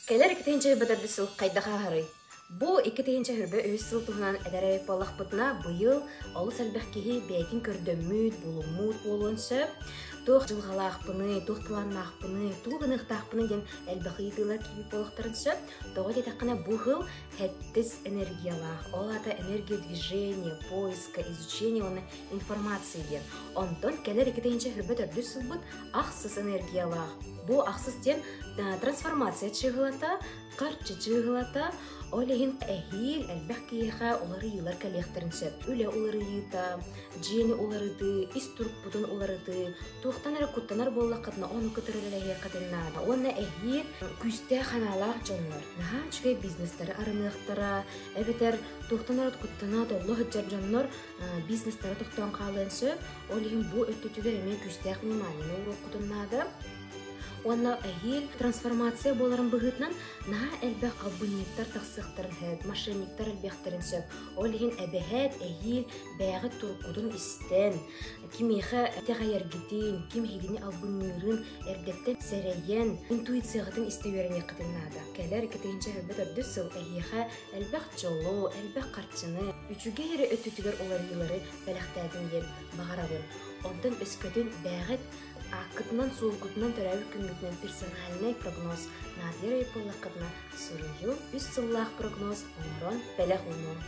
Кэлэр 2024 сыл хайдах ааһарый? Бу 2023 сыл туһунан этэр эбит буоллахпытына, быйыл олус элбэх киһи бэйэтин көрдөммүт, булуммут буолуон сөп. Туох дьылҕалаахпыный, туох талааннаахпыный, тугу гыныахтаахпыный диэн элбэх ыйытыылар киирбит буолуохтарын сөп. Тоҕо диэтэххинэ, бу сыл сэттис энергиялаах. Ол аата энергия движения, поиска, изучения уонна информации диэн. Онтон кэлэр 2024 сылбыт ахсыс энергиялаах. Бу ахсыс диэн трансформация чыыһылата, харчы чыыһылата, ол иһин эһиил элбэх киһиэхэ уларыйыылар кэлиэхтэрин сөп. Үлэ уларыйыыта, дьиэни уларытыы, ис турукпутун уларытыы, туохтан эрэ куттанар буоллаххытына, ону кытары үлэлэһиэххитин наада. Уонна эһиил күүстээх санаалаах дьоннор наһаа үчүгэй бизнестары арыныахтара, эбэтэр туохтан эрэ куттана, толло сылдьар дьоннор бизнестара тохтоон хаалыан сөп. Ол иһин бу өттүтүгэр эмиэ күүстээх внимание ууруоххутун наада. Уонна эһиил трансформация буоларын быһыытынан наһаа элбэх албынньыктар тахсыахтарын сөп, мошенниктар элбиэхтэрин сөп. Ол иһин эбэһээт эһиил бэйэҕит туруккутун истэн, кимиэхэ итэҕэйэргитин, ким эһигини албынныырын эрдэттэн сэрэйэн, интуицияҕытын истэ үөрэниэххитин наада. Кэлэр 2024 сыл эһиэхэ элбэх дьолу, элбэх харчыны, үчүгэй эрэ өттүтүгэр уларыйыылары бэлэхтээтин диэн баҕарабын. Онтон өскөтүн бэйэҕит ааккытынан-суолгутунан төрөөбүт күҥҥүтүнэн персональнай прогноз наадыйар эбит буоллаххытына, суруйу үс сыллаах прогноз оҥорон бэлэх уунуом.